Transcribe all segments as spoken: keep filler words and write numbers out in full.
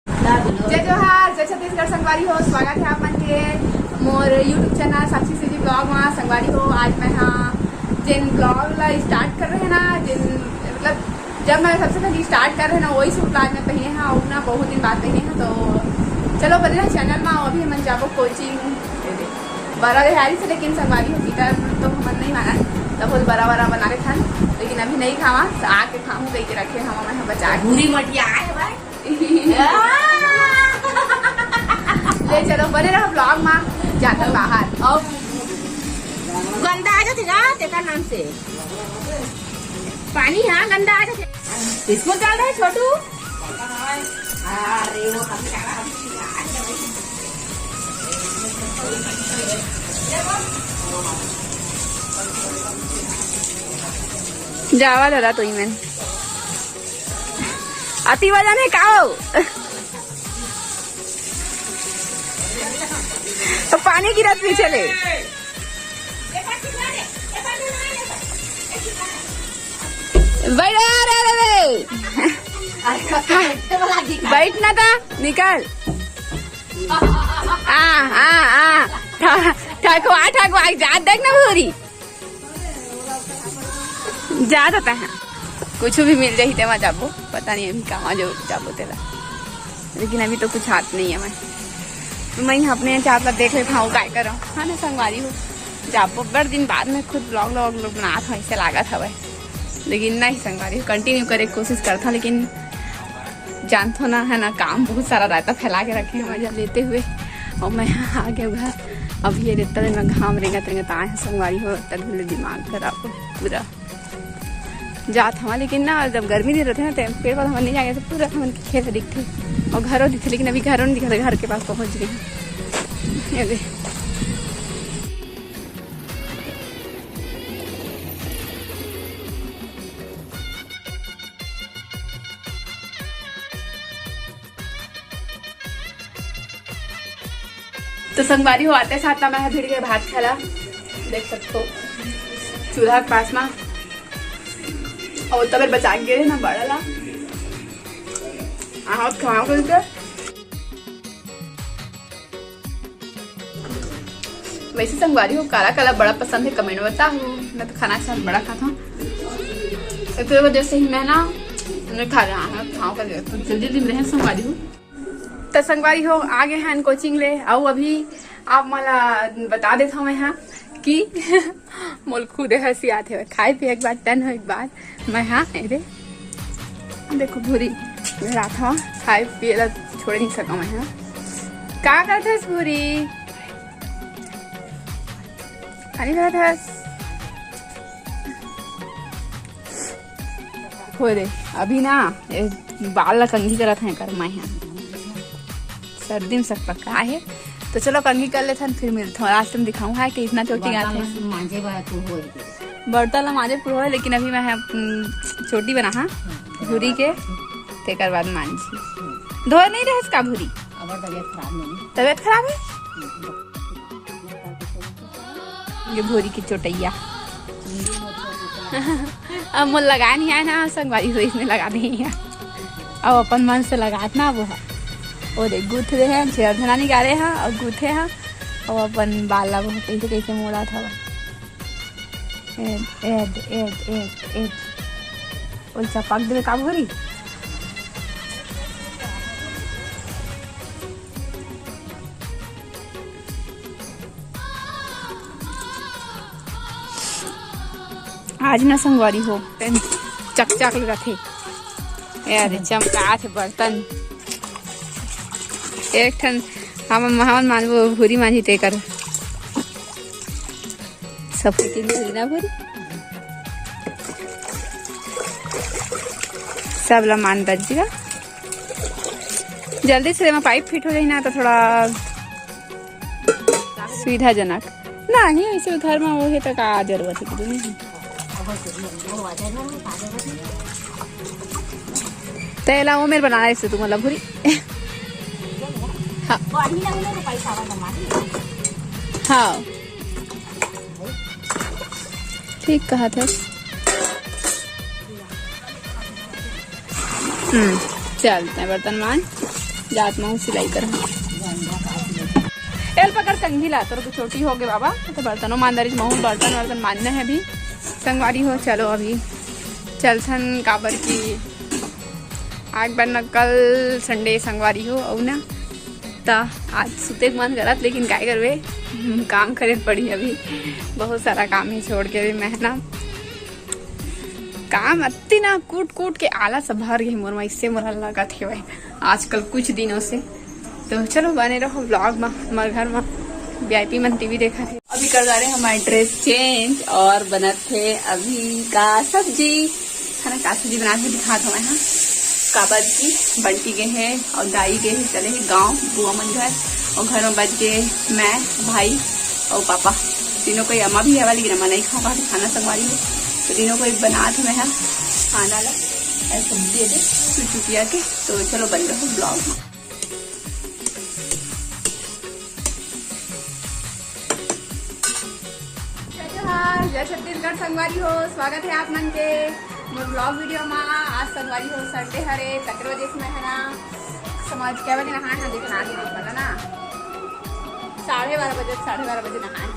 जय जोहार, जय छत्तीसगढ़ संगवारी हो, स्वागत है आप मन के मोर YouTube चैनल साक्षी सीजी ब्लॉग मा। संगवारी हो, आज मैं हा जेन ब्लॉग ला स्टार्ट कर रहे ना, जेन मतलब जब मैं सबसे पहले स्टार्ट कर रहे ना, वही सूट आज मैं पहने हाँ, और ना बहुत दिन बाद पहने हाँ। तो चलो बने रहा चैनल मा। अभी हमन जाबो कोचिंग, बरा देहारी से, लेकिन संगवारी हो गीता तो हमन नहीं माना, तब बोल बरा बरा बना के खान, लेकिन अभी नहीं खावा, तो आके खाऊं कह के रखे हम, मैं बचा के। पूरी मटिया आए भाई। ले चलो, बने रहो ब्लॉग मा, जाता बाहर। अब गंदा आ जाते ना, तेकर नाम से पानी, हाँ, गंदा आ जाते। इसको डाल रहे छोटू। अरे वो हम जावा दादा, तो ही मैं अति वजन है का हो? तो पानी गिरत पीछे ले। बैठ, अरे, अरे, अरे। बैठ ना था, निकल। आ, आ, आ। ठा-, ठकवा, ठकवा, जात देख ना भूरी। जात होता है, कुछ भी मिल जाही तेमा जाबो, पता नहीं अभी कहाँ जो जाबो तेला, लेकिन अभी तो कुछ हाथ नहीं है। मैं, मैं यहाँ अपने चाप ला देख लेता हूँ, काय करव, है ना संगवारी हो। जाबो बड़ दिन बाद में खुद ब्लॉग व्लॉग बनात हूँ, ऐसे लागत हवय, लेकिन नहीं संगवारी हो, कंटिन्यू करे के कोशिश करता हूँ, लेकिन जानथो ना, है ना, काम बहुत सारा रहता, फैला के रखे हैं मजा लेते हुए। और मैं यहाँ आ गया घर। अब ये रेता दिन में घाम रेंगत रेंगत आए हैं संगवारी हो, तब ले दिमाग खराब हो पूरा। जात हवा, लेकिन ना, जब गर्मी दिन रहते ना, तो पेड़ पौधा हमन नहीं जाएंगे, तो पूरा हमन के खेत दिखते और घरों दिखते, लेकिन अभी घरों नहीं दिखते, घर के पास पहुँच गए हैं। ये दे। तो संगवारी हो, आते साथ ना मैं भिड़ गए भात खाला, देख सकते हो चूल्हा के पास में, और तबर बचा के गए ना बड़ा ला, आहा खाओ करके। वैसे संगवारी हो, काला काला बड़ा पसंद है, कमेंट में बताओ। मैं तो खाना के साथ बड़ा खाता हूँ, इस वजह से ही मैं ना नहीं खा रहा हूँ, खाओ कर तो जल्दी जल्दी में रहे संगवारी हो। तो संगवारी हो, आ गए हैं कोचिंग ले। आओ अभी आप मला बता देता हूँ मैं यहाँ कि मोल खुदे हंसी आते हुए खाए पिए के बाद टन हो एक बार मैं, हाँ, अरे देखो भूरी रात हो खाए पिए ला छोड़ नहीं सका मैं, हाँ। का करत हस भूरी? खानी खात हस? हो रे, अभी ना, ए, बाल ला कंघी करत हैं कर मैं, हाँ। सर्दी में सकपका है, तो चलो कंघी कर लेथन, फिर मिलथन। लास्ट में दिखाऊँ है कि इतना चोटी गात है। मांजे बर तू होए। बर्तन ला मांजे पूरा होए, लेकिन अभी मैं, हम्म, चोटी बना, हाँ, भूरी के, तेकर बाद मांजी। धोए नहीं रहस का भूरी? अबर तबीयत खराब नहीं। तबीयत खराब है? ये भूरी की चोटैया। अब मोर लगा नहीं आए ना, संगवारी हो इसने लगा नहीं है। अब अपन मन से लगात ना वो है। वो देख, गूंथ दे हैं, छेड़ धना निकाले हैं और गूंथे हैं। और अपन बाल ला वो कैसे कैसे मोड़ा था वो। एद, एद, एद, एद, एद। ओल चपक देवे का भूरी? आज ना संगवारी हो, चकचक लगत हे। ए अरे, चमकात हे बर्तन। एक ठन हम, हमन मानबो, भूरी मांजी ते कर। सब फिटिंग होई ना भूरी। सब ला मान दज्जिया। जल्दी से एमा पाइप फिट हो जाही ना, तो थोड़ा सुविधाजनक। नहीं, ऐसे घर में वो है तो का जरूरत है कि नहीं? तेला वो मेरे बनाना है, इससे तू मतलब भूरी। हाँ। हाँ। ठीक कहा था। हम्म, चलते हैं बर्तन मांज। जात महूँ सिलाई कर। एल पकड़ कंघी ला, तोर तो छोटी हो गए बाबा। तो बर्तनों मांजदारी, महूँ बर्तन वर्तन मांजने है अभी। संगवारी हो, चलो अभी चलथन, काबर की आज बर न कल संडे संगवारी हो, अउ ना त आज सुते के मन करत, लेकिन काय करबे, काम करे पड़ी अभी। बहुत सारा काम ही छोड़ के अभी मैं ना काम अति ना कूट कूट के आलस भर गे मोर मा, इससे मोला लगत हे भाई आजकल कुछ दिनों से। तो चलो बने रहो vlog मा, हमारे घर मा वीआईपी मन टीवी देखा थे। अभी कर जा रहे हमारे ड्रेस चेंज और बनत थे अभी का सब्जी, खाना का सब्जी बना के दिखात हवं हाँ। काबर की बंटी गए हे और दाई गए हे, चले हे गांव बुआ मन घर, और घर में बच गए मैं, भाई और पापा। तीनों कोई अम्मा भी है वाली, अम्मा नहीं खा पाते खाना संगवारी हो, तो तीनों कोई बनात हवं हाँ खाना ला, ऐसे सब्जी है चुटचुटिया के। तो चलो बन रहो vlog मा। जय जोहार, जय छत्तीसगढ़ संगवारी हो, स्वागत है आप मन के मोर vlog video मा। आज संगवारी हो संडे हरे, कतरे बजे से मैं है ना समझ क्या बजे नहाए हैं, देखना है पता ना, साढ़े बारह बजे, साढ़े बारह बजे नहाए हैं।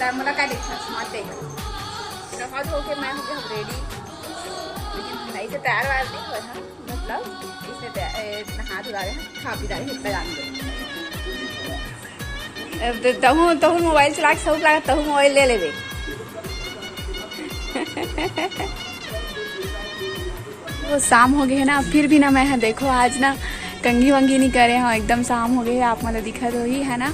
तब मोला क्या देखना, मत देख। नहा धो के मैं हो गया हम रेडी, लेकिन नहीं तो तैयार वार नहीं हुआ था। मतलब इसने तै-, ए, नहा धुला रहे हैं, खा पी रहे हैं, इतना जान दे। अब तो तहूँ, तहूँ मोबाइल चला के शौक लगा, तहूँ मोबाइल ले लेबे। वो शाम हो गए है ना, फिर भी ना मैं, हाँ, देखो आज ना कंघी वंघी नहीं करे, हाँ एकदम शाम हो गए है, आप मतलब दिखत होही है ना।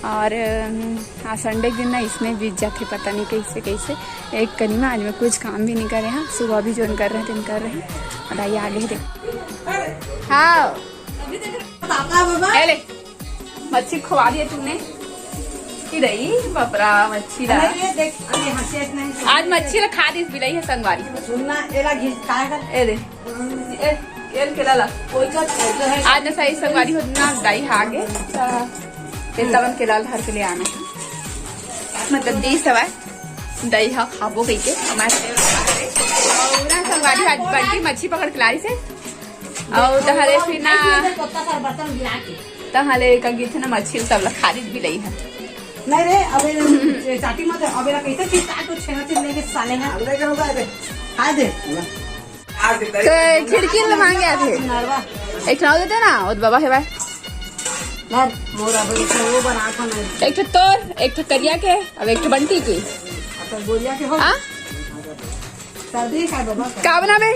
और अम, हाँ संडे के दिन ना इसमें बीत जाते पता नहीं कैसे कैसे। एक कनी में आज मैं कुछ काम भी नहीं करे हाँ, सुबह भी जोन कर रहे थे कर रहे हैं। और आइए आगे दे। हाँ। ए ले, मच्छी खवा दिए तुमने कि नहीं? बपरा मच्छी ला। अरे ये देख, अरे हाँ, शेष नहीं। आज मच्छी ला खा दिस बिलाई है संगवारी। सुनना, एला घिस, काय कर? ए दे। ए, एल के लाला। कोई का जो है। आज ना सही संगवारी हो ना दाई हा आगे। तो ये तवन के लाल हर के ले आना। मतलब दी सवाय। दाई हा खाबो कही के। हमारे और ना संगवारी आज बंटी मच्छी पकड़ के लाई से। और तहले फिर ना, तहले का गिथे ना मच्छी तब ला खा दी बिलाई है। नहीं रे, अबे ये चाटी मत, अबे ला कैसे चीज काट तो छेना चीज लेके साले हैं। अब लेके होगा, अबे। खा दे। तो खिड़की में मांगे आथे। नरवा। एक ठो देते ना, ओ बाबा है भाई। यार, मोर अबे वो बना था मैं। एक ठो तोर, एक ठो करिया के, अब एक ठो बंटी के। अब तो गोरिया के हो। हाँ? सर्दी का बाबा का। का बनाबे?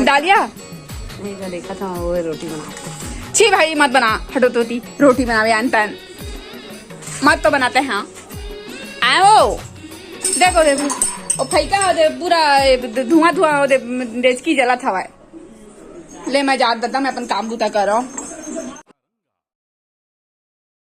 दालिया? नहीं, मैं देखा था, वो रोटी बना। छी भाई, मत बना, हटो तोती, रोटी बनावे आन पान। मत तो बनाते हैं। आओ। देखो, देखो। ओ फैका हो दे, पूरा ए, ध-, धुआं, धुआं हो दे, डेचकी जलत हवाए। ले, मैं जात ददा, मैं अपन काम बूता करो।